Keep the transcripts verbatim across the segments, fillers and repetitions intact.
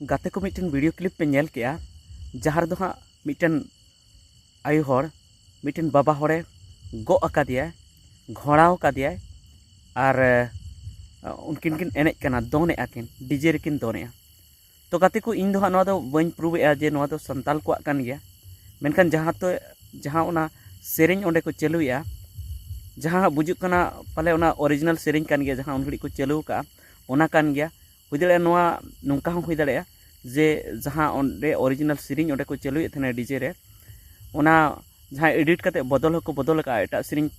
ᱜᱟᱛᱮ ᱠᱚ, ᱢᱤᱫᱴᱮᱱ ᱵᱷᱤᱰᱤᱭᱳ ᱠᱞᱤᱯ ᱯᱮ ᱧᱮᱞ ᱠᱮᱜᱼᱟ, ᱡᱟᱦᱟᱸ ᱨᱮᱫᱚ ᱦᱟᱸᱜ ᱢᱤᱫᱴᱮᱱ ᱟᱭᱳ ᱦᱚᱲ ᱢᱤᱫᱴᱮᱱ ᱵᱟᱵᱟ ᱦᱚᱲᱮ ᱜᱚᱜ ᱟᱠᱟᱫᱮᱭᱟᱭ, ᱜᱷᱚᱲᱟᱣ ᱟᱠᱟᱫᱮᱭᱟᱭ, ᱟᱨ ᱩᱱᱠᱤᱱ ᱠᱤᱱ ᱮᱱᱮᱡ ᱠᱟᱱᱟ, ᱫᱚᱱᱮᱜᱼᱟ ᱠᱤᱱ, ᱰᱤᱡᱮ ᱨᱮᱠᱤᱱ ᱫᱚᱱᱮᱜᱼᱟ᱾ ᱛᱚ ᱜᱟᱛᱮ ᱠᱚ, ᱤᱧ ᱫᱚ ᱦᱟᱸᱜ ᱱᱚᱣᱟ ᱫᱚ ᱵᱟᱹᱧ ᱯᱨᱩᱵᱷ ᱮᱜᱼᱟ ᱡᱮ ᱱᱚᱣᱟ ᱫᱚ ᱥᱟᱱᱛᱟᱞ ᱠᱚᱣᱟᱜ ᱠᱟᱱ ᱜᱮᱭᱟ, ᱢᱮᱱᱠᱷᱟᱱ ᱡᱟᱦᱟᱸ ᱛᱮ ᱡᱟᱦᱟᱸ ᱚᱱᱟ ᱥᱮᱨᱮᱧ ᱚᱸᱰᱮ ᱠᱚ ᱪᱟᱹᱞᱩᱭᱮᱜᱼᱟ, ᱡᱟᱦᱟᱸ ᱦᱟᱸᱜ ᱵᱩᱡᱩᱜ ᱠᱟᱱᱟ ᱯᱟᱞᱮ ᱚᱱᱟ ᱚᱨᱤᱡᱤᱱᱟᱞ ᱥᱮᱨᱮᱧ ᱠᱟᱱ ᱜᱮᱭᱟ, ᱡᱟᱦᱟᱸ ᱩᱱ ᱜᱷᱟᱹᱲᱤᱡ ᱠᱚ ᱪᱟᱹᱞᱩ ᱟᱠᱟᱜᱼᱟ, ᱚᱱᱟ ᱠᱟᱱ ᱜᱮᱭᱟ᱾ ᱦᱩᱭ ᱫᱟᱲᱮᱭᱟᱜᱼᱟ ᱱᱚᱣᱟ ᱱᱚᱝᱠᱟ ᱦᱚᱸ ᱦᱩᱭ ᱫᱟᱲᱮᱭᱟᱜᱼᱟ ᱡᱮ ᱡᱟᱦᱟᱸ ᱚᱸᱰᱮ ᱚᱨᱤᱡᱤᱱᱟᱞ ᱥᱮᱨᱮᱧ ᱚᱸᱰᱮ ᱠᱚ ᱪᱟᱹᱞᱩᱭᱮᱫ ᱛᱟᱦᱮᱱᱟ ᱰᱤᱡᱮ ᱨᱮ, ᱚᱱᱟ ᱡᱟᱦᱟᱸ ᱮᱰᱤᱴ ᱠᱟᱛᱮ ᱵᱚᱫᱚᱞ ᱦᱚᱸᱠᱚ ᱵᱚᱫᱚᱞ ᱟᱠᱟᱫᱼᱟ, ᱮᱴᱟᱜ ᱥᱮᱨᱮᱧ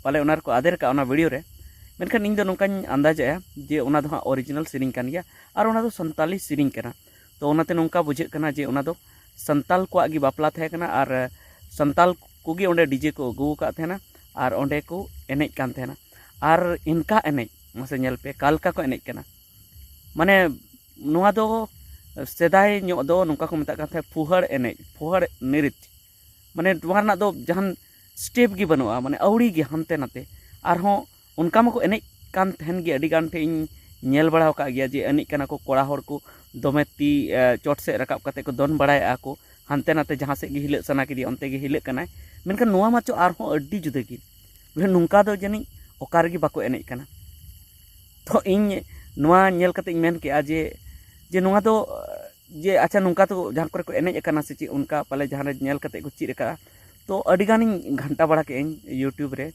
ᱯᱟᱞᱮ ᱚᱱᱟ ᱨᱮᱠᱚ ᱟᱫᱮᱨ ᱟᱠᱟᱫᱼᱟ ᱚᱱᱟ ᱵᱷᱤᱰᱤᱭᱳ ᱨᱮ᱾ ᱢᱮᱱᱠᱷᱟᱱ ᱤᱧ ᱫᱚ ᱱᱚᱝᱠᱟᱧ ᱟᱱᱫᱟᱡᱮᱜᱼᱟ ᱡᱮ ᱚᱱᱟ ᱫᱚ ᱦᱟᱸᱜ ᱚᱨᱤᱡᱤᱱᱟᱞ ᱥᱮᱨᱮᱧ ᱠᱟᱱ ᱜᱮᱭᱟ ᱟᱨ ᱚᱱᱟ ᱫᱚ ᱥᱟᱱᱛᱟᱞᱤ ᱥᱮᱨᱮᱧ ᱠᱟᱱᱟ᱾ ᱛᱚ ᱚᱱᱟᱛᱮ ᱱᱚᱝᱠᱟ ᱵᱩᱡᱷᱟᱹᱜ ᱠᱟᱱᱟ ᱡᱮ ᱚᱱᱟ ᱫᱚ ᱥᱟᱱᱛᱟᱞ ᱠᱚᱣᱟᱜ ᱜᱮ ᱵᱟᱯᱞᱟ ᱛᱟᱦᱮᱸ ᱠᱟᱱᱟ ᱟᱨ ᱥᱟᱱᱛᱟᱞ ᱠᱚᱜᱮ ᱚᱸᱰᱮ ᱰᱤᱡᱮ ᱠᱚ ᱟᱹᱜᱩ ᱟᱠᱟᱫ ᱛᱟᱦᱮᱱᱟ ᱟᱨ ᱚᱸᱰᱮ ᱠᱚ ᱮᱱᱮᱡ ᱠᱟᱱ ᱛᱟᱦᱮᱱᱟ᱾ ᱟᱨ ᱤᱱᱠᱟ ᱮᱱᱮᱡ, ᱢᱟᱥᱮ ᱧᱮᱞ ᱯᱮ ᱚᱠᱟ ᱞᱮᱠᱟ ᱠᱚ ᱮᱱᱮᱡ ᱠᱟᱱᱟ᱾ ᱢᱟᱱᱮ ᱱᱚᱣᱟ ᱫᱚ ᱥᱮᱫᱟᱭ ᱧᱚᱜ ᱫᱚ ᱱᱚᱝᱠᱟ ᱠᱚ ᱢᱮᱛᱟᱜ ᱠᱟᱱ ᱛᱟᱦᱮᱸᱫ ᱯᱷᱩᱦᱟᱹᱲ ᱮᱱᱮᱡ, ᱯᱷᱩᱦᱟᱹᱲ ᱱᱤᱨᱤᱛ᱾ ᱢᱟᱱᱮ ᱱᱚᱣᱟ ᱨᱮᱱᱟᱜ ᱫᱚ ᱡᱟᱦᱟᱱ ᱥᱴᱮᱯ ᱜᱮ ᱵᱟᱹᱱᱩᱜᱼᱟ, ᱢᱟᱱᱮ ᱟᱹᱣᱲᱤ ᱜᱮ ᱦᱟᱱᱛᱮ ᱱᱟᱛᱮ᱾ ᱟᱨᱦᱚᱸ ᱚᱱᱠᱟ ᱢᱟᱠᱚ ᱮᱱᱮᱡ ᱠᱟᱱ ᱛᱟᱦᱮᱱ ᱜᱮ, ᱟᱹᱰᱤ ᱜᱟᱱ ᱴᱷᱮᱱ ᱤᱧ ᱧᱮᱞ ᱵᱟᱲᱟ ᱟᱠᱟᱫ ᱜᱮᱭᱟ ᱡᱮ ᱮᱱᱮᱡ ᱠᱟᱱᱟ ᱠᱚ ᱠᱚᱲᱟ ᱦᱚᱲ ᱠᱚ, ᱫᱚᱢᱮ ᱛᱤ ᱮ, ᱪᱚᱴ ᱥᱮᱫ ᱨᱟᱠᱟᱵ ᱠᱟᱛᱮ ᱠᱚ ᱫᱚᱱ ᱵᱟᱲᱟᱭᱮᱫᱼᱟ ᱠᱚ, ᱦᱟᱱᱛᱮ ᱱᱟᱛᱮ ᱡᱟᱦᱟᱸ ᱥᱮᱫ ᱜᱮ ᱦᱤᱞᱟᱹᱜ ᱥᱟᱱᱟ ᱠᱮᱫᱮᱭᱟ ᱚᱱᱛᱮ ᱜᱮ ᱦᱤᱞᱟᱹᱜ ᱠᱟᱱᱟᱭ᱾ ᱢᱮᱱᱠᱷᱟᱱ ᱱᱚᱣᱟ ᱢᱟᱪᱚ ᱟᱨᱦᱚᱸ ᱟᱹᱰᱤ ᱡᱩᱫᱟᱹ ᱜᱮ, ᱵᱚᱞᱮ ᱱᱚᱝᱠᱟ ᱫᱚ ᱡᱟᱹᱱᱤᱡ ᱚᱠᱟ ᱨᱮᱜᱮ ᱵᱟᱠᱚ ᱮᱱᱮᱡ ᱠᱟᱱᱟ᱾ ᱛᱚ ᱤᱧ ᱱᱚᱣᱟ ᱧᱮᱞ ᱠᱟᱛᱮ ᱤᱧ ᱢᱮᱱ ᱠᱮᱜᱼᱟ ᱡᱮ, ᱡᱮ ᱱᱚᱣᱟ ᱫᱚ, ᱡᱮ ᱟᱪᱪᱷᱟ ᱱᱚᱝᱠᱟ ᱛᱚ ᱡᱟᱦᱟᱸ ᱠᱚᱨᱮ ᱠᱚ ᱮᱱᱮᱡ ᱟᱠᱟᱱᱟ ᱥᱮ ᱪᱮᱫ, ᱚᱱᱠᱟ ᱯᱟᱞᱮ ᱡᱟᱦᱟᱸ ᱨᱮ ᱧᱮᱞ ᱠᱟᱛᱮ ᱠᱚ ᱪᱮᱫ ᱟᱠᱟᱫᱼᱟ᱾ ᱛᱚ ᱟᱹᱰᱤ ᱜᱟᱱᱤᱧ ᱜᱷᱟᱱᱴᱟ ᱵᱟᱲᱟ ᱠᱮᱜᱼᱟᱹᱧ ᱭᱩᱴᱩᱵᱽ ᱨᱮ,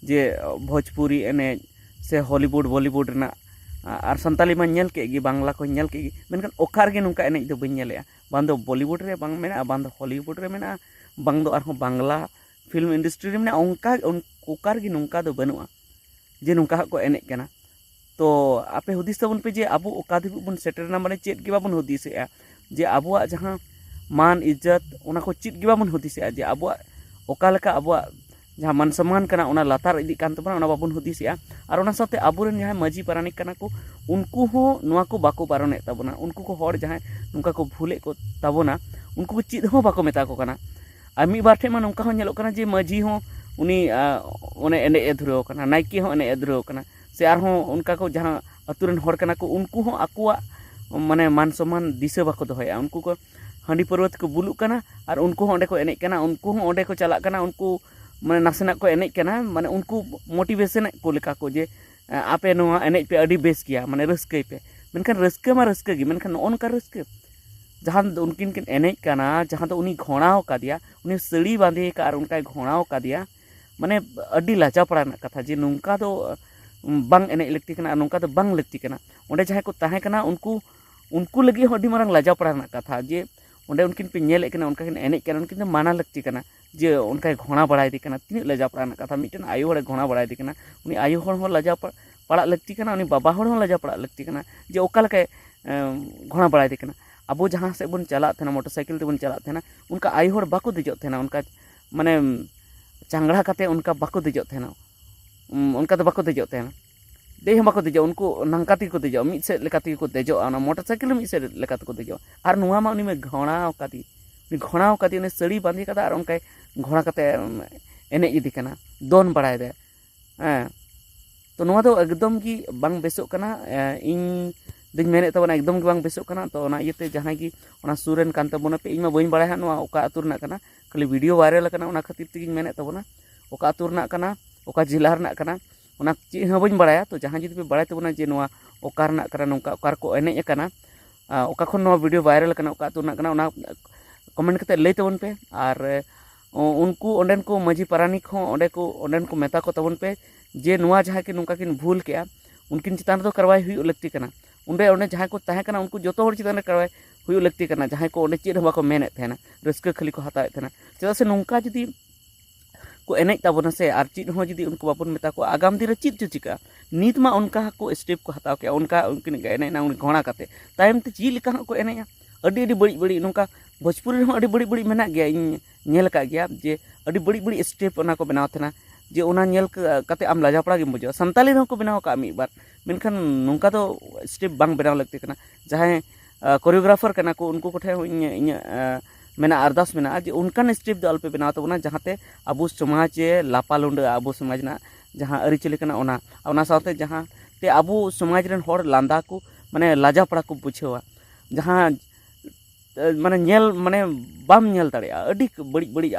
ᱡᱮ ᱵᱷᱳᱡᱽᱯᱩᱨᱤ ᱮᱱᱮᱡ ᱥᱮ ᱦᱚᱞᱤᱣᱩᱰ ᱵᱚᱞᱤᱣᱩᱰ ᱨᱮᱱᱟᱜ, ᱟᱨ ᱥᱟᱱᱛᱟᱞᱤ ᱢᱟᱧ ᱧᱮᱞ ᱠᱮᱫ ᱜᱮ, ᱵᱟᱝᱞᱟ ᱠᱚᱧ ᱧᱮᱞ ᱠᱮᱫ ᱜᱮ, ᱢᱮᱱᱠᱷᱟᱱ ᱚᱠᱟ ᱨᱮᱜᱮ ᱱᱚᱝᱠᱟ ᱮᱱᱮᱡ ᱫᱚ ᱵᱟᱹᱧ ᱧᱮᱞᱮᱜᱼᱟ᱾ ᱵᱟᱝ ᱫᱚ ᱵᱚᱞᱤᱣᱩᱰ ᱨᱮ ᱵᱟᱝ ᱢᱮᱱᱟᱜᱼᱟ, ᱵᱟᱝ ᱫᱚ ᱦᱚᱞᱤᱣᱩᱰ ᱨᱮ ᱢᱮᱱᱟᱜᱼᱟ, ᱵᱟᱝ ᱫᱚ ᱟᱨᱦᱚᱸ ᱵᱟᱝᱞᱟ ᱯᱷᱤᱞᱢ ᱤᱱᱰᱟᱥᱴᱨᱤ ᱨᱮ ᱢᱮᱱᱟᱜᱼᱟ, ᱚᱱᱠᱟ ᱚᱠᱟ ᱨᱮᱜᱮ ᱱᱚᱝᱠᱟ ᱫᱚ ᱵᱟᱹᱱᱩᱜᱼᱟ ᱡᱮ ᱱᱚᱝᱠᱟ ᱦᱟᱸᱜ ᱠᱚ ᱮᱱᱮᱡ ᱠᱟᱱᱟ᱾ ᱛᱚ ᱟᱯᱮ ᱦᱩᱫᱤᱥ ᱛᱟᱵᱚᱱ ᱯᱮ ᱡᱮ ᱟᱵᱚ ᱚᱠᱟ ᱫᱷᱟᱹᱵᱤᱡ ᱵᱚᱱ ᱥᱮᱴᱮᱨ ᱮᱱᱟ, ᱢᱟᱱᱮ ᱪᱮᱫ ᱜᱮ ᱵᱟᱵᱚᱱ ᱦᱩᱫᱤᱥᱮᱜᱼᱟ, ᱡᱮ ᱟᱵᱚᱣᱟᱜ ᱡᱟᱦᱟᱸ ᱢᱟᱱ ᱤᱡᱽᱡᱚᱛ, ᱚᱱᱟ ᱠᱚ ᱪᱮᱫ ᱜᱮ ᱵᱟᱵᱚᱱ ᱦᱩᱫᱤᱥᱮᱜᱼᱟ, ᱡᱮ ᱟᱵᱚᱣᱟᱜ ᱚᱠᱟ ᱞᱮᱠᱟ ᱟᱵᱚᱣᱟᱜ ᱡᱟᱦᱟᱸ ᱢᱟᱱ ᱥᱚᱢᱢᱟᱱ ᱠᱟᱱᱟ ᱚᱱᱟ ᱞᱟᱛᱟᱨ ᱤᱫᱤᱜ ᱠᱟᱱ ᱛᱟᱵᱚᱱᱟ, ᱚᱱᱟ ᱵᱟᱵᱚᱱ ᱦᱩᱫᱤᱥᱮᱜᱼᱟ᱾ ᱟᱨ ᱚᱱᱟ ᱥᱟᱶᱛᱮ ᱟᱵᱚᱨᱮᱱ ᱡᱟᱦᱟᱸᱭ ᱢᱟᱹᱡᱷᱤ ᱯᱟᱨᱟᱱᱤᱠ ᱠᱟᱱᱟ ᱠᱚ, ᱩᱱᱠᱩ ᱦᱚᱸ ᱱᱚᱣᱟ ᱠᱚ ᱵᱟᱠᱚ ᱵᱟᱨᱚᱱᱮᱫ ᱛᱟᱵᱚᱱᱟ᱾ ᱩᱱᱠᱩ ᱠᱚ ᱦᱚᱲ ᱡᱟᱦᱟᱸᱭ ᱱᱚᱝᱠᱟ ᱠᱚ ᱵᱷᱩᱞᱮᱫ ᱠᱚ ᱛᱟᱵᱚᱱᱟ, ᱩᱱᱠᱩ ᱠᱚ ᱪᱮᱫ ᱦᱚᱸ ᱵᱟᱠᱚ ᱢᱮᱛᱟ ᱠᱚ ᱠᱟᱱᱟ᱾ ᱟᱨ ᱢᱤᱫ ᱵᱟᱨ ᱴᱷᱮᱱ ᱢᱟ ᱱᱚᱝᱠᱟ ᱦᱚᱸ ᱧᱮᱞᱚᱜ ᱠᱟᱱᱟ ᱡᱮ ᱢᱟᱹᱡᱷᱤ ᱦᱚᱸ ᱩᱱᱤ, ᱟ, ᱚᱱᱮ ᱮᱱᱮᱡ ᱮ ᱫᱷᱩᱨᱟᱹᱣ ᱠᱟᱱᱟ, ᱱᱟᱭᱠᱮ ᱦᱚᱸ ᱮᱱᱮᱡ ᱮ ᱫᱷᱩᱨᱟᱹᱣ ᱠᱟᱱᱟ, ᱥᱮ ᱟᱨᱦᱚᱸ ᱚᱱᱠᱟ ᱠᱚ ᱡᱟᱦᱟᱸ ᱟᱹᱛᱩ ᱨᱮᱱ ᱦᱚᱲ ᱠᱟᱱᱟ ᱠᱚ, ᱩᱱᱠᱩ ᱦᱚᱸ ᱟᱠᱚᱣᱟᱜ ᱢᱟᱱᱮ ᱢᱟᱱ ᱥᱚᱢᱢᱟᱱ ᱫᱤᱥᱟᱹ ᱵᱟᱠᱚ ᱫᱚᱦᱚᱭᱟ᱾ ᱩᱱᱠᱩ ᱠᱚ ᱦᱟᱺᱰᱤ ᱯᱟᱹᱨᱣᱟᱹ ᱛᱮᱠᱚ ᱵᱩᱞᱩᱜ ᱠᱟᱱᱟ ᱟᱨ ᱩᱱᱠᱩ ᱦᱚᱸ ᱚᱸᱰᱮ ᱠᱚ ᱮᱱᱮᱡ ᱠᱟᱱᱟ, ᱩᱱᱠᱩ ᱦᱚᱸ ᱚᱸᱰᱮ ᱠᱚ ᱪᱟᱞᱟᱜ ᱠᱟᱱᱟ, ᱩᱱᱠᱩ ᱢᱟᱱᱮ ᱱᱟᱥᱮᱱᱟᱜ ᱠᱚ ᱮᱱᱮᱡ ᱠᱟᱱᱟ, ᱢᱟᱱᱮ ᱩᱱᱠᱩ ᱢᱳᱴᱤᱵᱷᱮᱥᱚᱱ ᱮᱫ ᱠᱚ ᱞᱮᱠᱟ ᱠᱚ ᱡᱮ, "ᱟᱯᱮ ᱱᱚᱣᱟ ᱮᱱᱮᱡ ᱯᱮ, ᱟᱹᱰᱤ ᱵᱮᱥ ᱜᱮᱭᱟ, ᱢᱟᱱᱮ ᱨᱟᱹᱥᱠᱟᱹᱭ ᱯᱮ", ᱢᱮᱱᱠᱷᱟᱱ ᱨᱟᱹᱥᱠᱟᱹ ᱢᱟ ᱨᱟᱹᱥᱠᱟᱹ ᱜᱮ, ᱢᱮᱱᱠᱷᱟᱱ ᱱᱚᱜᱼᱚ ᱱᱚᱝᱠᱟ ᱨᱟᱹᱥᱠᱟᱹ ᱡᱟᱦᱟᱸ ᱫᱚ ᱩᱱᱠᱤᱱ ᱠᱤᱱ ᱮᱱᱮᱡ ᱠᱟᱱᱟ, ᱡᱟᱦᱟᱸ ᱫᱚ ᱩᱱᱤ ᱜᱷᱚᱲᱟᱣ ᱠᱟᱫᱮᱭᱟ, ᱩᱱᱤ ᱥᱟᱹᱲᱤ ᱵᱟᱸᱫᱮ ᱟᱠᱟᱫ ᱟᱨ ᱚᱱᱠᱟᱭ ᱜᱷᱚᱲᱟᱣ ᱠᱟᱫᱮᱭᱟ, ᱢᱟᱱᱮ ᱟᱹᱰᱤ ᱞᱟᱡᱟᱣ ᱯᱟᱲᱟ ᱨᱮᱱᱟᱜ ᱠᱟᱛᱷᱟ ᱡᱮ ᱱᱚᱝᱠᱟ ᱫᱚ ᱵᱟᱝ ᱮᱱᱮᱡ ᱞᱟᱹᱠᱛᱤ ᱠᱟᱱᱟ ᱟᱨ ᱱᱚᱝᱠᱟ ᱫᱚ ᱵᱟᱝ ᱞᱟᱹᱠᱛᱤ ᱠᱟᱱᱟ᱾ ᱚᱸᱰᱮ ᱡᱟᱦᱟᱸᱭ ᱠᱚ ᱛᱟᱦᱮᱸ ᱠᱟᱱᱟ ᱩᱱᱠᱩ, ᱩᱱᱠᱩ ᱞᱟᱹᱜᱤᱫ ᱦᱚᱸ ᱟᱹᱰᱤ ᱢᱟᱨᱟᱝ ᱞᱟᱡᱟᱣ ᱯᱟᱲᱟ ᱨᱮᱱᱟᱜ ᱠᱟᱛᱷᱟ ᱡᱮ ᱚᱸᱰᱮ ᱩᱱᱠᱤᱱ ᱯᱮ ᱧᱮᱞᱮᱫ ᱠᱤᱱᱟ ᱚᱱᱠᱟ ᱠᱤᱱ ᱮᱱᱮᱡ ᱠᱟᱱᱟ, ᱩᱱᱠᱤᱱ ᱫᱚ ᱢᱟᱱᱟ ᱞᱟᱹᱠᱛᱤ ᱠᱟᱱᱟ ᱡᱮ ᱚᱱᱠᱟᱭ ᱜᱷᱚᱲᱟ ᱵᱟᱲᱟᱭᱮᱫᱮ ᱠᱟᱱᱟ᱾ ᱛᱤᱱᱟᱹᱜ ᱞᱟᱡᱟᱣ ᱯᱟᱲᱟ ᱨᱮᱱᱟᱜ ᱠᱟᱛᱷᱟ, ᱢᱤᱫᱴᱮᱱ ᱟᱭᱳ ᱦᱚᱲᱮ ᱜᱷᱚᱲᱟ ᱵᱟᱲᱟᱭᱮᱫᱮ ᱠᱟᱱᱟ, ᱩᱱᱤ ᱟᱭᱳ ᱦᱚᱲ ᱦᱚᱸ ᱞᱟᱡᱟᱣ ᱯᱟ-, ᱯᱟᱲᱟᱜ ᱞᱟᱹᱠᱛᱤ ᱠᱟᱱᱟ, ᱩᱱᱤ ᱵᱟᱵᱟ ᱦᱚᱲ ᱦᱚᱸ ᱞᱟᱡᱟᱣ ᱯᱟᱲᱟᱜ ᱞᱟᱹᱠᱛᱤ ᱠᱟᱱᱟ ᱡᱮ ᱚᱠᱟ ᱞᱮᱠᱟᱭ, ᱮᱢ, ᱜᱷᱚᱲᱟ ᱵᱟᱲᱟᱭᱮᱫᱮ ᱠᱟᱱᱟ᱾ ᱟᱵᱚ ᱡᱟᱦᱟᱸ ᱥᱮᱫ ᱵᱚᱱ ᱪᱟᱞᱟᱜ ᱛᱟᱦᱮᱱᱟ, ᱢᱚᱴᱚᱨ ᱥᱟᱭᱠᱮᱞ ᱛᱮᱵᱚᱱ ᱪᱟᱞᱟᱜ ᱛᱟᱦᱮᱱᱟ, ᱚᱱᱠᱟ ᱟᱭᱳ ᱦᱚᱲ ᱵᱟᱠᱚ ᱫᱮᱡᱚᱜ ᱛᱟᱦᱮᱱᱟ ᱚᱱᱠᱟ, ᱢᱟᱱᱮ ᱪᱟᱝᱜᱲᱟ ᱠᱟᱛᱮ ᱚᱱᱠᱟ ᱵᱟᱠᱚ ᱫᱮᱡᱚᱜ ᱛᱟᱦᱮᱱᱟ᱾ ᱩᱢ, ᱚᱱᱠᱟ ᱫᱚ ᱵᱟᱠᱚ ᱫᱮᱡᱚᱜ ᱛᱟᱦᱮᱱᱟ, ᱫᱮᱡ ᱦᱚᱸ ᱵᱟᱠᱚ ᱫᱮᱡᱚᱜᱼᱟ, ᱩᱱᱠᱩ ᱱᱟᱝᱠᱟ ᱛᱮᱜᱮ ᱠᱚ ᱫᱮᱡᱚᱜᱼᱟ, ᱢᱤᱫ ᱥᱮᱫ ᱞᱮᱠᱟ ᱛᱮᱜᱮ ᱠᱚ ᱫᱮᱡᱚᱜᱼᱟ, ᱚᱱᱟ ᱢᱚᱴᱚᱨ ᱥᱟᱭᱠᱮᱞ ᱦᱚᱸ ᱢᱤᱫ ᱥᱮᱫ ᱞᱮᱠᱟ ᱛᱮᱠᱚ ᱫᱮᱡᱚᱜᱼᱟ᱾ ᱟᱨ ᱱᱚᱣᱟ ᱢᱟ ᱩᱱᱤ ᱢᱟ ᱜᱷᱚᱲᱟᱣ ᱠᱟᱫᱮ, ᱩᱱᱤ ᱜᱷᱚᱲᱟᱣ ᱠᱟᱫᱮ, ᱩᱱᱤ ᱥᱟᱹᱲᱤ ᱵᱟᱸᱫᱮ ᱠᱟᱫᱟ ᱟᱨ ᱚᱱᱠᱟᱭ ᱜᱷᱚᱲᱟ ᱠᱟᱛᱮ, ᱩᱢ, ᱮᱱᱮᱡ ᱤᱫᱤ ᱠᱟᱱᱟ, ᱫᱚᱱ ᱵᱟᱲᱟᱭᱮᱫᱟᱭ᱾ ᱦᱮᱸ, ᱛᱚ ᱱᱚᱣᱟ ᱫᱚ ᱮᱠᱫᱚᱢ ᱜᱮ ᱵᱟᱝ ᱵᱮᱥᱚᱜ ᱠᱟᱱᱟ᱾ ᱮ, ᱤᱧ ᱫᱚᱧ ᱢᱮᱱᱮᱫ ᱛᱟᱵᱚᱱᱟ ᱮᱠᱫᱚᱢ ᱜᱮ ᱵᱟᱝ ᱵᱮᱥᱚᱜ ᱠᱟᱱᱟ᱾ ᱛᱚ ᱚᱱᱟ ᱤᱭᱟᱹᱛᱮ ᱡᱟᱦᱟᱸᱭ ᱜᱮ ᱚᱱᱟ ᱥᱩᱨ ᱨᱮᱱ ᱠᱟᱱ ᱛᱟᱵᱚᱱᱟ ᱯᱮ, ᱤᱧ ᱢᱟ ᱵᱟᱹᱧ ᱵᱟᱲᱟᱭᱟ ᱦᱟᱸᱜ ᱱᱚᱣᱟ ᱚᱠᱟ ᱟᱹᱛᱩ ᱨᱮᱱᱟᱜ ᱠᱟᱱᱟ, ᱠᱷᱟᱹᱞᱤ ᱵᱷᱤᱰᱤᱭᱳ ᱵᱷᱟᱭᱨᱟᱞ ᱟᱠᱟᱱᱟ, ᱚᱱᱟ ᱠᱷᱟᱹᱛᱤᱨ ᱛᱮᱜᱮᱧ ᱢᱮᱱᱮᱫ ᱛᱟᱵᱚᱱᱟ ᱚᱠᱟ ᱟᱹᱛᱩ ᱨᱮᱱᱟᱜ ᱠᱟᱱᱟ, ᱚᱠᱟ ᱡᱮᱞᱟ ᱨᱮᱱᱟᱜ ᱠᱟᱱᱟ, ᱚᱱᱟ ᱪᱮᱫ ᱦᱚᱸ ᱵᱟᱹᱧ ᱵᱟᱲᱟᱭᱟ᱾ ᱛᱚ ᱡᱟᱦᱟᱸᱭ ᱡᱩᱫᱤ ᱯᱮ ᱵᱟᱲᱟᱭ ᱛᱟᱵᱚᱱᱟ ᱡᱮ ᱱᱚᱣᱟ ᱚᱠᱟ ᱨᱮᱱᱟᱜ ᱠᱟᱱᱟ, ᱱᱚᱝᱠᱟ ᱚᱠᱟ ᱨᱮᱠᱚ ᱮᱱᱮᱡ ᱟᱠᱟᱱᱟ, ᱟ, ᱚᱠᱟ ᱠᱷᱚᱱ ᱱᱚᱣᱟ ᱵᱷᱤᱰᱤᱭᱳ ᱵᱷᱟᱭᱨᱟᱞ ᱟᱠᱟᱱᱟ, ᱚᱠᱟ ᱟᱹᱛᱩ ᱨᱮᱱᱟᱜ ᱠᱟᱱᱟ, ᱚᱱᱟ ᱠᱚᱢᱮᱱᱴ ᱠᱟᱛᱮ ᱞᱟᱹᱭ ᱛᱟᱵᱚᱱ ᱯᱮ᱾ ᱟᱨ, ᱮ, ᱩᱱᱠᱩ ᱚᱸᱰᱮᱱ ᱠᱚ ᱢᱟᱹᱡᱷᱤ ᱯᱟᱨᱟᱱᱤᱠ ᱦᱚᱸ ᱚᱸᱰᱮ ᱠᱚ, ᱚᱸᱰᱮᱱ ᱠᱚ ᱢᱮᱛᱟ ᱠᱚ ᱛᱟᱵᱚᱱ ᱯᱮ ᱡᱮ ᱱᱚᱣᱟ ᱡᱟᱦᱟᱸ ᱠᱤᱱ ᱱᱚᱝᱠᱟ ᱠᱤᱱ ᱵᱷᱩᱞ ᱠᱮᱜᱼᱟ, ᱩᱱᱠᱤᱱ ᱪᱮᱛᱟᱱ ᱨᱮᱫᱚ ᱠᱟᱨᱣᱟᱭ ᱦᱩᱭᱩᱜ ᱞᱟᱹᱠᱛᱤ ᱠᱟᱱᱟ᱾ ᱚᱸᱰᱮ, ᱚᱸᱰᱮ ᱡᱟᱦᱟᱸᱭ ᱠᱚ ᱛᱟᱦᱮᱸ ᱠᱟᱱᱟ ᱩᱱᱠᱩ ᱡᱚᱛᱚ ᱦᱚᱲ ᱪᱮᱛᱟᱱ ᱨᱮ ᱠᱟᱨᱣᱟᱭ ᱦᱩᱭᱩᱜ ᱞᱟᱹᱠᱛᱤ ᱠᱟᱱᱟ, ᱡᱟᱦᱟᱸᱭ ᱠᱚ ᱚᱸᱰᱮ ᱪᱮᱫ ᱦᱚᱸ ᱵᱟᱠᱚ ᱢᱮᱱᱮᱫ ᱛᱟᱦᱮᱱᱟ, ᱨᱟᱹᱥᱠᱟᱹ ᱠᱷᱟᱹᱞᱤ ᱠᱚ ᱦᱟᱛᱟᱣᱮᱫ ᱛᱟᱦᱮᱱᱟ᱾ ᱪᱮᱫᱟᱜ ᱥᱮ ᱱᱚᱝᱠᱟ ᱡᱩᱫᱤ ᱠᱚ ᱮᱱᱮᱡ ᱛᱟᱵᱚᱱᱟ ᱥᱮ, ᱟᱨ ᱪᱮᱫ ᱦᱚᱸ ᱡᱩᱫᱤ ᱩᱱᱠᱩ ᱵᱟᱵᱚᱱ ᱢᱮᱛᱟ ᱠᱚᱣᱟ, ᱟᱜᱟᱢ ᱫᱤᱱ ᱨᱮ ᱪᱮᱫ ᱪᱚ ᱪᱤᱠᱟᱹᱜᱼᱟ? ᱱᱤᱛ ᱢᱟ ᱚᱱᱠᱟ ᱦᱚᱸᱠᱚ ᱥᱴᱮᱯ ᱠᱚ ᱦᱟᱛᱟᱣ ᱠᱮᱜᱼᱟ, ᱚᱱᱠᱟ ᱩᱱᱠᱤᱱ ᱮᱱᱮᱡ ᱮᱱᱟ ᱩᱱᱤ ᱜᱷᱚᱲᱟ ᱠᱟᱛᱮ, ᱛᱟᱭᱚᱢ ᱛᱮ ᱪᱮᱫ ᱞᱮᱠᱟ ᱦᱟᱸᱜ ᱠᱚ ᱮᱱᱮᱡᱼᱟ? ᱟᱹᱰᱤ, ᱟᱹᱰᱤ ᱵᱟᱹᱲᱤᱡ, ᱵᱟᱹᱲᱤᱡ ᱱᱚᱝᱠᱟ ᱵᱷᱳᱡᱽᱯᱩᱨᱤ ᱨᱮᱦᱚᱸ ᱟᱹᱰᱤ ᱵᱟᱹᱲᱤᱡ, ᱵᱟᱹᱲᱤᱡ ᱢᱮᱱᱟᱜ ᱜᱮᱭᱟ, ᱤᱧ ᱧᱮᱞ ᱟᱠᱟᱫ ᱜᱮᱭᱟ ᱡᱮ ᱟᱹᱰᱤ ᱵᱟᱹᱲᱤᱡ, ᱵᱟᱹᱲᱤᱡ ᱥᱴᱮᱯ ᱚᱱᱟ ᱠᱚ ᱵᱮᱱᱟᱣ ᱛᱟᱦᱮᱱᱟ, ᱡᱮ ᱚᱱᱟ ᱧᱮᱞ ᱠᱟ-, ᱠᱟᱛᱮ ᱟᱢ ᱞᱟᱡᱟᱣ ᱯᱟᱲᱟ ᱜᱮᱢ ᱵᱩᱡᱷᱟᱹᱣᱟ᱾ ᱥᱟᱱᱛᱟᱞᱤ ᱨᱮᱦᱚᱸ ᱠᱚ ᱵᱮᱱᱟᱣ ᱟᱠᱟᱫᱼᱟ ᱢᱤᱫ ᱵᱟᱨ, ᱢᱮᱱᱠᱷᱟᱱ ᱱᱚᱝᱠᱟ ᱫᱚ ᱥᱴᱮᱯ ᱵᱟᱝ ᱵᱮᱱᱟᱣ ᱞᱟᱹᱠᱛᱤ ᱠᱟᱱᱟ᱾ ᱡᱟᱦᱟᱸᱭ, ᱟ, ᱠᱳᱨᱤᱭᱳᱜᱨᱟᱯᱷᱟᱨ ᱠᱟᱱᱟ ᱠᱚ, ᱩᱱᱠᱩ ᱠᱚᱴᱷᱮᱱ ᱦᱚᱸ ᱤᱧ, ᱤᱧᱟᱹᱜ, ᱟ, ᱢᱮᱱᱟᱜᱼᱟ, ᱟᱨᱫᱟᱥ ᱢᱮᱱᱟᱜᱼᱟ ᱡᱮ ᱚᱱᱠᱟᱱ ᱥᱴᱮᱯ ᱫᱚ ᱟᱞᱚᱯᱮ ᱵᱮᱱᱟᱣ ᱛᱟᱵᱚᱱᱟ ᱡᱟᱦᱟᱸᱛᱮ ᱟᱵᱚ ᱥᱚᱢᱟᱡᱽ ᱮ ᱞᱟᱯᱟ ᱞᱩᱸᱰᱟᱹᱜᱼᱟ, ᱟᱵᱚ ᱥᱚᱢᱟᱡᱽ ᱨᱮᱱᱟᱜ ᱡᱟᱦᱟᱸ ᱟᱹᱨᱤᱪᱟᱹᱞᱤ ᱠᱟᱱᱟ ᱚᱱᱟ, ᱚᱱᱟ ᱥᱟᱶᱛᱮ ᱡᱟᱦᱟᱸ ᱛᱮ ᱟᱵᱚ ᱥᱚᱢᱟᱡᱽ ᱨᱮᱱ ᱦᱚᱲ ᱞᱟᱸᱫᱟ ᱠᱚ ᱢᱟᱱᱮ ᱞᱟᱡᱟᱯᱟᱲᱟ ᱠᱚ ᱵᱩᱡᱷᱟᱹᱣᱟ, ᱡᱟᱦᱟᱸ ᱢᱟᱱᱮ ᱧᱮᱞ ᱢᱟᱱᱮ ᱵᱟᱢ ᱧᱮᱞ ᱫᱟᱲᱮᱭᱟᱜᱼᱟ᱾ ᱟᱹᱰᱤ ᱵᱟᱹᱲᱤᱡ ᱵᱟᱹᱲᱤᱡ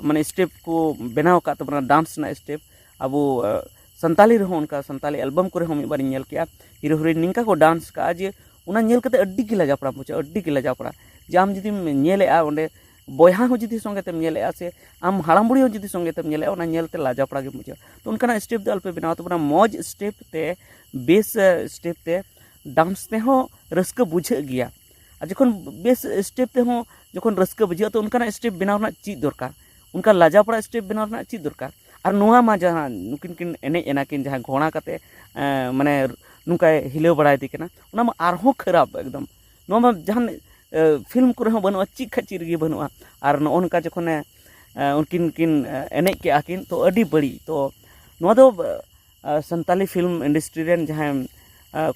ᱢᱟᱱᱮ ᱥᱴᱮᱯ ᱠᱚ ᱵᱮᱱᱟᱣ ᱟᱠᱟᱫ ᱛᱟᱵᱚᱱᱟ, ᱰᱟᱱᱥ ᱨᱮᱱᱟᱜ ᱥᱴᱮᱯ᱾ ᱟᱵᱚ ᱥᱟᱱᱛᱟᱞᱤ ᱨᱮᱦᱚᱸ ᱚᱱᱠᱟ ᱥᱟᱱᱛᱟᱞᱤ ᱮᱞᱵᱟᱢ ᱠᱚᱨᱮ ᱦᱚᱸ ᱢᱤᱫ ᱵᱟᱨᱤᱧ ᱧᱮᱞ ᱠᱮᱜᱼᱟ, ᱦᱤᱨᱳ ᱦᱤᱨᱳᱭᱤᱱ ᱱᱤᱝᱠᱟ ᱠᱚ ᱰᱟᱱᱥ ᱠᱟᱜᱼᱟ ᱡᱮ ᱚᱱᱟ ᱧᱮᱞ ᱠᱟᱛᱮ ᱟᱹᱰᱤ ᱜᱮ ᱞᱟᱡᱟᱯᱟᱲᱟ ᱵᱩᱡᱷᱟᱹᱜᱼᱟ, ᱟᱹᱰᱤ ᱜᱮ ᱞᱟᱡᱟᱯᱟᱲᱟ᱾ ᱡᱮ ᱟᱢ ᱡᱩᱫᱤᱢ ᱧᱮᱞᱮᱜᱼᱟ ᱚᱸᱰᱮ ᱵᱚᱭᱦᱟ ᱦᱚᱸ ᱡᱩᱫᱤ ᱥᱚᱸᱜᱮ ᱛᱮᱢ ᱧᱮᱞᱮᱜᱼᱟ ᱥᱮ ᱟᱢ ᱦᱟᱲᱟᱢ ᱵᱩᱲᱦᱤ ᱦᱚᱸ ᱡᱩᱫᱤ ᱥᱚᱸᱜᱮ ᱛᱮᱢ ᱧᱮᱞᱮᱜᱼᱟ, ᱚᱱᱟ ᱧᱮᱞ ᱛᱮ ᱞᱟᱡᱟᱯᱟᱲᱟ ᱜᱮᱢ ᱵᱩᱡᱷᱟᱹᱣᱟ᱾ ᱛᱚ ᱚᱱᱠᱟᱱᱟᱜ ᱥᱴᱮᱯ ᱫᱚ ᱟᱞᱚᱯᱮ ᱵᱮᱱᱟᱣ ᱛᱟᱵᱚᱱᱟ᱾ ᱢᱚᱡᱽ ᱥᱴᱮᱯ ᱛᱮ, ᱵᱮᱥ ᱥᱴᱮᱯ ᱛᱮ ᱰᱟᱱᱥ ᱛᱮᱦᱚᱸ ᱨᱟᱹᱥᱠᱟᱹ ᱵᱩᱡᱷᱟᱹᱜ ᱜᱮᱭᱟ᱾ ᱟᱨ ᱡᱚᱠᱷᱚᱱ ᱵᱮᱥ ᱥᱴᱮᱯ ᱛᱮᱦᱚᱸ ᱡᱚᱠᱷᱚᱱ ᱨᱟᱹᱥᱠᱟᱹ ᱵᱩᱡᱷᱟᱹᱜᱼᱟ, ᱛᱚ ᱚᱱᱠᱟᱱᱟᱜ ᱥᱴᱮᱯ ᱵᱮᱱᱟᱣ ᱨᱮᱱᱟᱜ ᱪᱮᱫ ᱫᱚᱨᱠᱟᱨ? ᱚᱱᱠᱟ ᱞᱟᱡᱟᱯᱟᱲᱟ ᱥᱴᱮᱯ ᱵᱮᱱᱟᱣ ᱨᱮᱱᱟᱜ ᱪᱮᱫ ᱫᱚᱨᱠᱟᱨ? ᱟᱨ ᱱᱚᱣᱟ ᱢᱟ ᱡᱟᱦᱟᱸ ᱱᱩᱠᱤᱱ ᱠᱤᱱ ᱮᱱᱮᱡ ᱮᱱᱟ ᱠᱤᱱ, ᱡᱟᱦᱟᱸ ᱜᱷᱚᱲᱟ ᱠᱟᱛᱮ ᱮᱸ, ᱢᱟᱱᱮ ᱱᱚᱝᱠᱟᱭ ᱦᱤᱞᱟᱹᱣ ᱵᱟᱲᱟᱭᱮᱫᱮ ᱠᱟᱱᱟ, ᱚᱱᱟ ᱢᱟ ᱟᱨᱦᱚᱸ ᱠᱷᱟᱨᱟᱯ ᱮᱠᱫᱚᱢ᱾ ᱱᱚᱣᱟ ᱢᱟ ᱡᱟᱦᱟᱱ ᱯᱷᱤᱞᱢ ᱠᱚᱨᱮ ᱦᱚᱸ ᱵᱟᱹᱱᱩᱜᱼᱟ, ᱪᱮᱫ ᱠᱷᱟᱡ ᱪᱮᱫ ᱨᱮᱜᱮ ᱵᱟᱹᱱᱩᱜᱼᱟ᱾ ᱟᱨ ᱱᱚᱜᱼᱚ ᱱᱚᱝᱠᱟ ᱡᱚᱠᱷᱚᱱᱮ ᱮᱸ, ᱩᱱᱠᱤᱱ ᱠᱤᱱ ᱮᱸ, ᱮᱱᱮᱡ ᱠᱮᱜᱼᱟ ᱠᱤᱱ, ᱛᱚ ᱟᱹᱰᱤ ᱵᱟᱹᱲᱤᱡ᱾ ᱛᱚ ᱱᱚᱣᱟ ᱫᱚ ᱮᱸ, ᱥᱟᱱᱛᱟᱞᱤ ᱯᱷᱤᱞᱢ ᱤᱱᱰᱟᱥᱴᱨᱤ ᱨᱮᱱ ᱡᱟᱦᱟᱸᱭ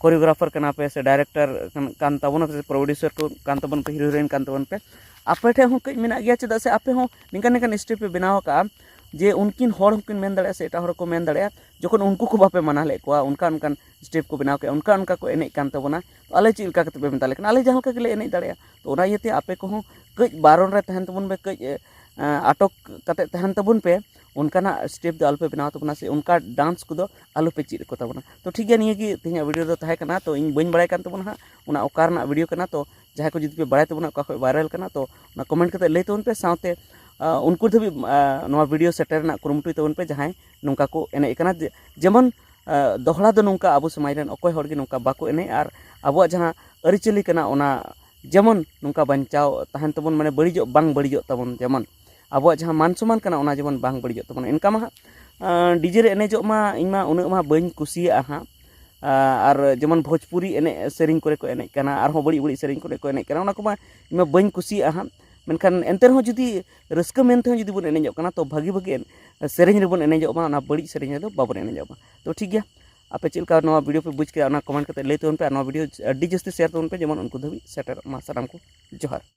ᱠᱳᱨᱤᱭᱳᱜᱨᱟᱯᱷᱟᱨ ᱠᱟᱱᱟ ᱯᱮ ᱥᱮ ᱰᱟᱭᱨᱮᱠᱴᱚᱨ ᱠᱟᱱ ᱛᱟᱵᱚᱱᱟ ᱯᱮ ᱥᱮ ᱯᱨᱚᱰᱭᱩᱥᱟᱨ ᱠᱚ ᱠᱟᱱ ᱛᱟᱵᱚᱱ ᱯᱮ, ᱦᱤᱨᱳ ᱦᱤᱨᱳᱭᱤᱱ ᱠᱟᱱ ᱛᱟᱵᱚᱱ ᱯᱮ, ᱟᱯᱮ ᱴᱷᱮᱱ ᱦᱚᱸ ᱠᱟᱹᱡ ᱢᱮᱱᱟᱜ ᱜᱮᱭᱟ᱾ ᱪᱮᱫᱟᱜ ᱥᱮ ᱟᱯᱮ ᱦᱚᱸ ᱱᱤᱝᱠᱟᱹ ᱱᱤᱝᱠᱟᱹᱱ ᱥᱴᱮᱯ ᱯᱮ ᱵᱮᱱᱟᱣ ᱟᱠᱟᱫᱼᱟ ᱡᱮ ᱩᱱᱠᱤᱱ ᱦᱚᱲ ᱦᱚᱸᱠᱤᱱ ᱢᱮᱱ ᱫᱟᱲᱮᱭᱟᱜᱼᱟ ᱥᱮ ᱮᱴᱟᱜ ᱦᱚᱲ ᱠᱚ ᱢᱮᱱ ᱫᱟᱲᱮᱭᱟᱜᱼᱟ, ᱡᱚᱠᱷᱚᱱ ᱩᱱᱠᱩ ᱠᱚ ᱵᱟᱯᱮ ᱢᱟᱱᱟ ᱞᱮᱫ ᱠᱚᱣᱟ, ᱚᱱᱠᱟ ᱚᱱᱠᱟᱱ ᱥᱴᱮᱯ ᱠᱚ ᱵᱮᱱᱟᱣ ᱠᱮᱫᱼᱟ, ᱚᱱᱠᱟ ᱚᱱᱠᱟ ᱠᱚ ᱮᱱᱮᱡ ᱠᱟᱱ ᱛᱟᱵᱚᱱᱟ, ᱛᱚ ᱟᱞᱮ ᱪᱮᱫ ᱞᱮᱠᱟ ᱠᱟᱛᱮ ᱯᱮ ᱢᱮᱛᱟ ᱞᱮ ᱠᱟᱱᱟ? ᱟᱞᱮ ᱡᱟᱦᱟᱸ ᱞᱮᱠᱟ ᱜᱮᱞᱮ ᱮᱱᱮᱡ ᱫᱟᱲᱮᱭᱟᱜᱼᱟ᱾ ᱛᱚ ᱚᱱᱟ ᱤᱭᱟᱹᱛᱮ ᱟᱯᱮ ᱠᱚᱦᱚᱸ ᱠᱟᱹᱡ ᱵᱟᱨᱚᱱ ᱨᱮ ᱛᱟᱦᱮᱱ ᱛᱟᱵᱚᱱ ᱯᱮ, ᱠᱟᱹᱡ ᱮ, ᱟᱴᱚᱠ ᱠᱟᱛᱮ ᱛᱟᱦᱮᱱ ᱛᱟᱵᱚᱱ ᱯᱮ, ᱚᱱᱠᱟᱱᱟᱜ ᱥᱴᱮᱯ ᱫᱚ ᱟᱞᱚᱯᱮ ᱵᱮᱱᱟᱣ ᱛᱟᱵᱚᱱᱟ ᱥᱮ ᱚᱱᱠᱟ ᱰᱟᱱᱥ ᱠᱚᱫᱚ ᱟᱞᱚᱯᱮ ᱪᱮᱫ ᱟᱠᱚ ᱛᱟᱵᱚᱱᱟ᱾ ᱛᱚ ᱴᱷᱤᱠ ᱜᱮᱭᱟ, ᱱᱤᱭᱟᱹ ᱜᱮ ᱛᱮᱦᱮᱧᱟᱜ ᱵᱷᱤᱰᱤᱭᱳ ᱫᱚ ᱛᱟᱦᱮᱸ ᱠᱟᱱᱟ᱾ ᱛᱚ ᱤᱧ ᱵᱟᱹᱧ ᱵᱟᱲᱟᱭ ᱠᱟᱱ ᱛᱟᱵᱚᱱᱟ ᱦᱟᱸᱜ ᱚᱱᱟ ᱚᱠᱟ ᱨᱮᱱᱟᱜ ᱵᱷᱤᱰᱤᱭᱳ ᱠᱟᱱᱟ᱾ ᱛᱚ ᱡᱟᱦᱟᱸᱭ ᱠᱚ ᱡᱩᱫᱤ ᱯᱮ ᱵᱟᱲᱟᱭ ᱛᱟᱵᱚᱱᱟ ᱚᱠᱟ ᱠᱷᱚᱱ ᱵᱷᱟᱭᱨᱟᱞ ᱠᱟᱱᱟ, ᱛᱚ ᱚᱱᱟ ᱠᱚᱢᱮᱱᱴ ᱠᱟᱛᱮ ᱞᱟᱹᱭ ᱛᱟᱵᱚᱱ ᱯᱮ, ᱥᱟᱶᱛᱮ ᱟ, ᱩᱱᱠᱩ ᱫᱷᱟᱹᱵᱤᱡ ᱟ, ᱱᱚᱣᱟ ᱵᱷᱤᱰᱤᱭᱳ ᱥᱮᱴᱮᱨ ᱨᱮᱱᱟᱜ ᱠᱩᱨᱩᱢᱩᱴᱩᱭ ᱛᱟᱵᱚᱱ ᱯᱮ ᱡᱟᱦᱟᱸᱭ ᱱᱚᱝᱠᱟ ᱠᱚ ᱮᱱᱮᱡ ᱠᱟᱱᱟ᱾ ᱡᱮ-, ᱡᱮᱢᱚᱱ ᱟ, ᱫᱚᱦᱲᱟ ᱫᱚ ᱱᱚᱝᱠᱟ ᱟᱵᱚ ᱥᱚᱢᱟᱡᱽ ᱨᱮᱱ ᱚᱠᱚᱭ ᱦᱚᱲ ᱜᱮ ᱱᱚᱝᱠᱟ ᱵᱟᱠᱚ ᱮᱱᱮᱡ, ᱟᱨ ᱟᱵᱚᱣᱟᱜ ᱡᱟᱦᱟᱸ ᱟᱹᱨᱤᱪᱟᱹᱞᱤ ᱠᱟᱱᱟ ᱚᱱᱟ ᱡᱮᱢᱚᱱ ᱱᱚᱝᱠᱟ ᱵᱟᱧᱪᱟᱣ ᱛᱟᱦᱮᱱ ᱛᱟᱵᱚᱱ, ᱢᱟᱱᱮ ᱵᱟᱹᱲᱤᱡᱚᱜ ᱵᱟᱝ ᱵᱟᱹᱲᱤᱡᱚᱜ ᱛᱟᱵᱚᱱ, ᱡᱮᱢᱚᱱ ᱟᱵᱚᱣᱟᱜ ᱡᱟᱦᱟᱸ ᱢᱟᱱ ᱥᱚᱢᱟᱱ ᱠᱟᱱᱟ ᱚᱱᱟ ᱡᱮᱢᱚᱱ ᱵᱟᱝ ᱵᱟᱹᱲᱤᱡᱚᱜ ᱛᱟᱵᱚᱱᱟ᱾ ᱚᱱᱠᱟ ᱢᱟ ᱦᱟᱸᱜ ᱰᱤᱡᱮ ᱨᱮ ᱮᱱᱮᱡᱚᱜ ᱢᱟ ᱤᱧ ᱢᱟ ᱩᱱᱟᱹᱜ ᱢᱟ ᱵᱟᱹᱧ ᱠᱩᱥᱤᱭᱟᱜᱼᱟ ᱦᱟᱸᱜ᱾ ᱟ, ᱟᱨ ᱡᱮᱢᱚᱱ ᱵᱷᱳᱡᱽᱯᱩᱨᱤ ᱮᱱᱮᱡ ᱥᱮᱨᱮᱧ ᱠᱚᱨᱮ ᱠᱚ ᱮᱱᱮᱡ ᱠᱟᱱᱟ, ᱟᱨᱦᱚᱸ ᱵᱟᱹᱲᱤᱡ ᱵᱟᱹᱲᱤᱡ ᱥᱮᱨᱮᱧ ᱠᱚᱨᱮ ᱠᱚ ᱮᱱᱮᱡ ᱠᱟᱱᱟ, ᱚᱱᱟ ᱠᱚᱢᱟ ᱤᱧ ᱢᱟ ᱵᱟᱹᱧ ᱠᱩᱥᱤᱭᱟᱜᱼᱟ ᱦᱟᱸᱜ᱾ ᱢᱮᱱᱠᱷᱟᱱ ᱮᱱᱛᱮ ᱨᱮᱦᱚᱸ ᱡᱩᱫᱤ ᱨᱟᱹᱥᱠᱟᱹ ᱢᱮᱱ ᱛᱮᱦᱚᱸ ᱡᱩᱫᱤ ᱵᱚᱱ ᱮᱱᱮᱡᱚᱜ ᱠᱟᱱᱟ, ᱛᱚ ᱵᱷᱟᱹᱜᱤ ᱵᱷᱟᱹᱜᱤ ᱮᱱ-, ᱥᱮᱨᱮᱧ ᱨᱮᱵᱚᱱ ᱮᱱᱮᱡᱚᱜ ᱢᱟ, ᱚᱱᱟ ᱵᱟᱹᱲᱤᱡ ᱥᱮᱨᱮᱧ ᱨᱮᱫᱚ ᱵᱟᱵᱚᱱ ᱮᱱᱮᱡᱚᱜ ᱢᱟ᱾ ᱛᱚ ᱴᱷᱤᱠ ᱜᱮᱭᱟ, ᱟᱯᱮ ᱪᱮᱫ ᱞᱮᱠᱟ ᱱᱚᱣᱟ ᱵᱷᱤᱰᱤᱭᱳ ᱯᱮ ᱵᱩᱡᱽ ᱠᱮᱫᱟ, ᱚᱱᱟ ᱠᱚᱢᱮᱱᱴ ᱠᱟᱛᱮ ᱞᱟᱹᱭ ᱛᱟᱵᱚᱱ ᱯᱮ, ᱟᱨ ᱱᱚᱣᱟ ᱵᱷᱤᱰᱤᱭᱳ ᱟᱹᱰᱤ ᱡᱟᱹᱥᱛᱤ ᱥᱮᱭᱟᱨ ᱛᱟᱵᱚᱱ ᱯᱮ, ᱡᱮᱢᱚᱱ ᱩᱱᱠᱩ ᱫᱷᱟᱹᱵᱤᱡ ᱥᱮᱴᱮᱨᱚᱜ ᱢᱟ᱾ ᱥᱟᱱᱟᱢ ᱠᱚ ᱡᱚᱦᱟᱨ᱾